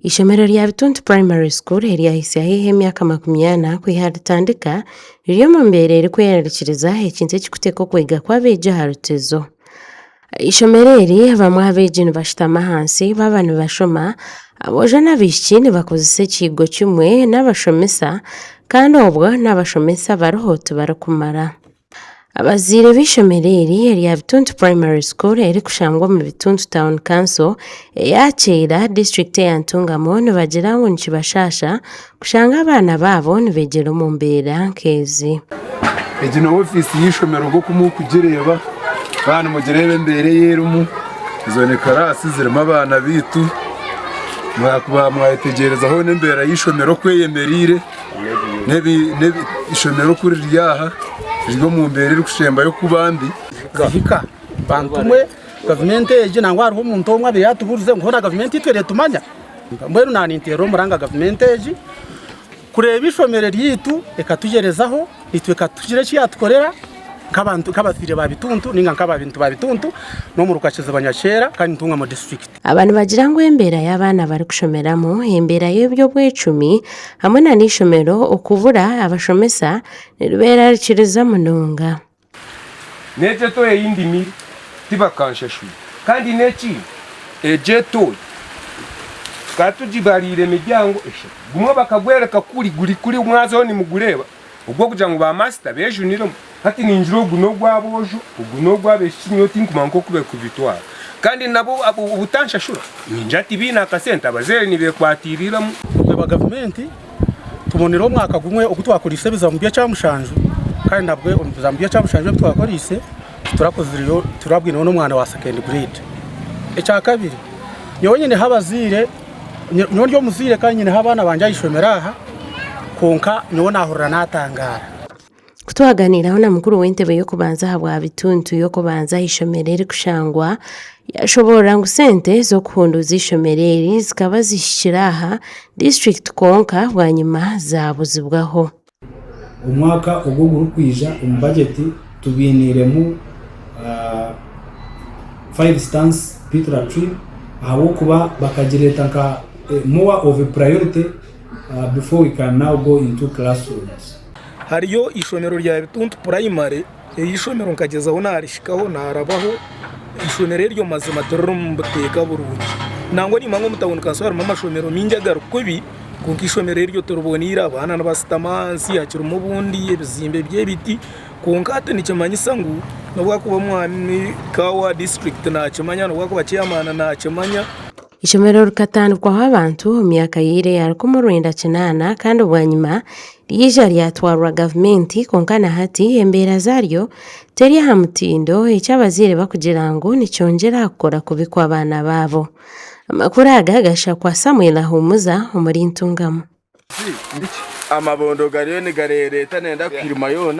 Eishomero rya Bituntu Primary School eryahitsya haihi emyaka 40 kwiha ritandika riri omu mbeera erikwerarikiriza ekintu ekirikuteeka okwega kw'abeegi aha rutezo. Eishomero eri bamwe aha beegi nibashutama ahansi baaba nibashoma, aboojo n'abaishiki nibakozesa ekihigo kimwe n'abashomesa kandi obwo n'abashomesa abariho tibarikumara. Abazaire b'eishomero eri erya Bituntu Primary School erikushangwa omu Bituntu Town Council eya Kiira, disiturikiti eya Ntungamo nibagira ngu nikibashaasha kushanga abaana baabo nibeegyera omu mbeera nk'ezi. Egi ni ofiisi y'eishomero nk'oku murikugireeba kandi nimugireeba embeera ei erimu ezo ni karaasi zirimu abaana baitu mwayetegyereza hoona embeera y'eishomero oku eyemereire. N'eishomero ku riri aha riri omu mbeera erikusembayo kuba mbi. Zihika bantu mwe gavumenti egi nangwa hariho omuntu omwe abaire yatuburize ngu hoona gavumenti itwe netumanya mbwenu naninterera omuranga gavumenti egi kureeba eishomero ryaitu ekatugyerezaho itwe ekatugira eki yatukorera nk'abantu nk'abazaire ba Bituntu ninga nk'abantu ba Bituntu n'omuruka Kiziba Nyakyera kandi Ntungamo disiturikiti. Aba nibagira ngu embeera y'abaana barikushomeramu, embeera y'eby'obwecumi hamwe na n'eishomero okubura abashomesa niribeerarikiriza munonga. N'egyo etoyi ei ndimire tibakanshashwire. Kandi n'ekindi, egyo etoyi tukaba tugibariire emiryango eshatu, gumwe bakagworeka kuri guri kuri mwazaho nimugureeba, Ogw'okugira ngu ba maasita beejuniremu. Hati ningira ogu n'ogw'aboojo, ogu n'ogw'abaishiki nyowe tinkumanya nk'oku barikubitwara. Kandi nabo obutanshashura ningira tibaine akasente, abazaire nibeekwatiriramu. Okureeba gavumenti tubonire omwaka gumwe ogu twakoriise ebizamu by'ekyamushanju kandi nabwe omu bizamu by'ekyamushanju ebi twakoriise titurakozireyo titurabwineho n'omwana wa second grade. Ekyakabiri nyowe nyineho abazaire Nyowe ndi omuzaire kandi nyineho abaana bangye aha ishomero aha, kwonka nyowe naahurira naatangaara. Ku twaganiiraho na mukuru w'entebe y'okubanza ahabwa Bituntu y'okubanza aha ishomero erikushangwa, yashoboorora ngu sente z'okuhunduuza eishomero eri zikaba zihikire aha disiturikiti kwonka bwanyima zaabuzibwaho. Omwaka ogu ogurikwija omu bajeti tubainiiremu five stance pit latrine ahabw'okuba bakagireeta nka more of a priority before we can now go into classrooms. Hariyo eishomero rya Bituntu Primary, eryo eishomero nkagyezaho narihikaho narabaho, eishomero eryo mazima tiririmu buteeka burungi. Nangwa nimanya ngu omu tawuni kanso harimu amashomero maingi agari kubi kwonka eishomero eryo tiriboneire abaana nibashutama ahansi hakirimu obundi ebizimbe by'ebiti kwonka hati nikimanyisa ngu nobu akuba omwami wa disiturikiti nakimanya nobu akuba ceyamaani nakimanya. Eishomero rikatandikwaho abantu omu myaka ya ira eya 1980 kandi bwanyima ryaija ryatwarwa gavumenti kwonka na hati embeera zaaryo teri aha mutindo eki abazaire barikugira ngu nikyongyera aha kukora kubi kw'abaana baabo. Amakuru aga gashakwa Samuel Ahumuza omuri Ntungamo. Amabondo gariyo nigarereeta nenda kuhirima yoona.